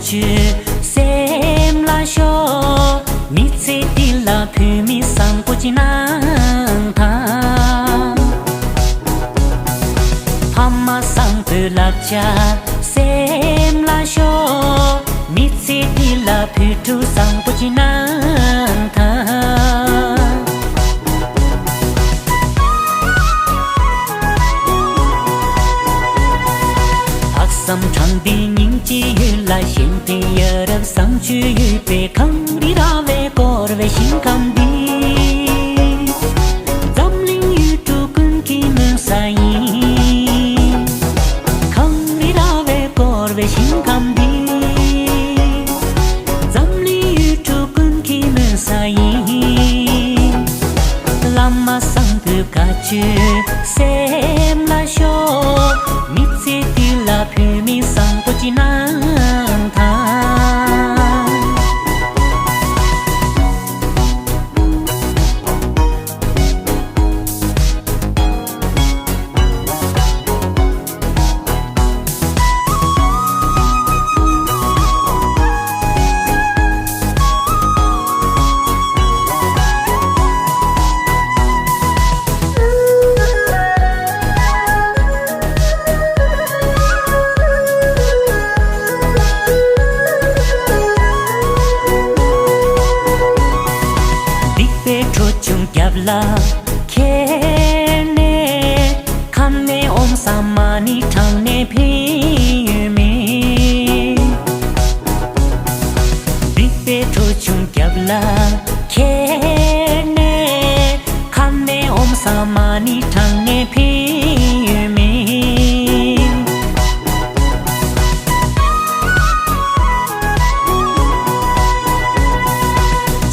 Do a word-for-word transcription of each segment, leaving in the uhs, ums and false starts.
ཆོས་སེམས་ལ་ཤོག་མི་ཚེ་འདི་ལ་བོད་མི་བཟང་པོ་ཅིག་གནང་དང་། ཕ་མ་བཟང་པོའི་བསླབ་བྱ་སེམས་ལ་ཤོག་མི་ཚེ་འདི་ལ་བུ་ཕྲུག་བཟང་པོ་ཅིག་གནང་དང་། ལྷག་བསམ་དྲང་བདེན་སྙིང་རྗེའི་ཡུལ་ལ་གཞན་ཕན་ཡ་རབས་བཟང་སྤྱོད་ཡོད་པའི་གངས་རི་ར་བས་བསྐོར་བའི་ཞིང་ཁམས་འདི། འཛམ་གླིང་ཡུལ་གྲུ་ཀུན་གྱི་མུན་ས་ཡིན། གངས་རི་ར་བས་བསྐོར་བའི་ཞིང་ཁམས་འདི། འཛམ་གླིང་ཡུལ་གྲུ་ཀུན་གྱི་མུན་ས་ཡིན། བླ་མ་བཟང་པོའི་བཀའ་ཆོས་སེམས་ལ་ཤོག་མི་ཚེ་འདི་ལ་བོད་མི་བཟང་པོ་ཅིག་གནང་དང་། སྡིག་པའི་ཁྲོ་ཆུང་རྒྱབ་ལ་ཁྱེར་ནས། ཁམས་ནས་ཨོམ་ས་མ་ཎི་བགྲངས་ནས་ཕན་ཡོན་མེད། སྡིག་པའི་ཁྲོ་ཆུང་རྒྱབ་ལ་ཁྱེར་ནས། ཁམས་ནས་ཨོམ་ས་མ་ཎི་བགྲངས་ནས་ཕན་ཡོན་མེད།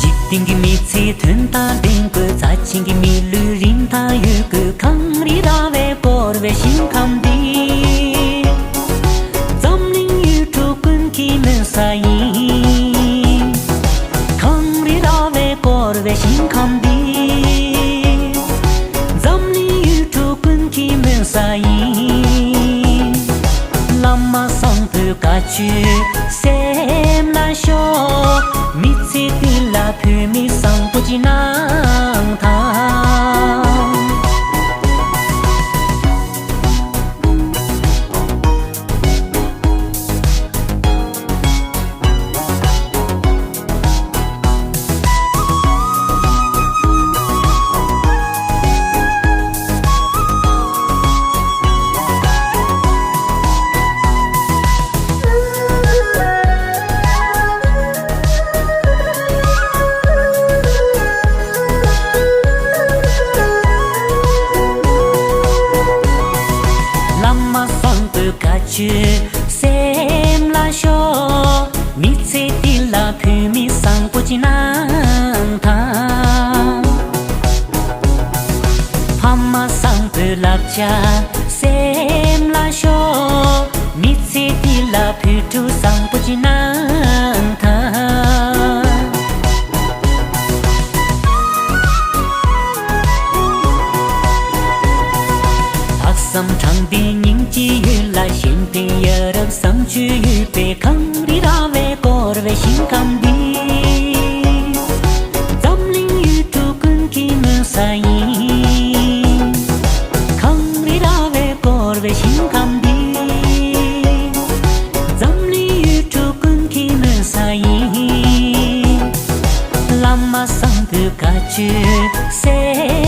འཇིག་རྟེན་གྱི་མི་ཚེ་དོན་དང་ལྡན་དགོས། རྩ་ཆེན་གྱི་མི་ལུས་རིན་ཐང་ཡོད་དགོས། གངས་རི་ར་བས་བསྐོར་བའི་ཞིང་ཁམས་འདི། འཛམ་གླིང་ཡུལ་གྲུ་ཀུན་གྱི་མུན་ས་ཡིན། གངས་རི་ར་བས་བསྐོར་བའི་ཞིང་ཁམས་འདི། འཛམ་གླིང་ཡུལ་གྲུ་ཀུན་གྱི་མུན་ས་ཡིན། བླ་མ་བཟང་པོའི་བཀའ་ཆོས་སེམས་ལ་ཤོག་མི་ཚེ་འདི་ལ་བོད་མི་བཟང་པོ་ཅིག་གནང་དང་། བླ་མ་བཟང་པོའི་བཀའ་ཆོས་སེམས་ལ་ཤོག་མི་ཚེ་འདི་ལ་བོད་མི་བཟང་པོ་ཅིག་གནང་དང་། ཕ་མ་བཟང་པོའི་བསླབ་བྱ་སེམས་ལ་ཤོག་མི་ཚེ་འདི་ལ་བུ་ཕྲུག་བཟང་པོ་ཅིག་གནང་དང་། ལྷག་བསམ་དྲང་བདེན་སྙིང་རྗེའི་ཡུལ་ལ་གཞན་ཕན་ཡ་རབས་བཟང་སྤྱོད་ཡོད་པའི་གངས་རི་ར་བས་བསྐོར་བའི་ཞིང་ཁམས་འདི། འཛམ་གླིང་ཡུལ་གྲུ་ཀུན་གྱི་མུན་ས་ཡིན། གངས་རི་ར་བས་བསྐོར་བའི་ཞིང་ཁམས་འདི། འཛམ་གླིང་ཡུལ་གྲུ་ཀུན་གྱི་མུན་ས་ཡིན། བླ་མ་བཟང་པོའི་བཀའ་ཆོས་སེམས་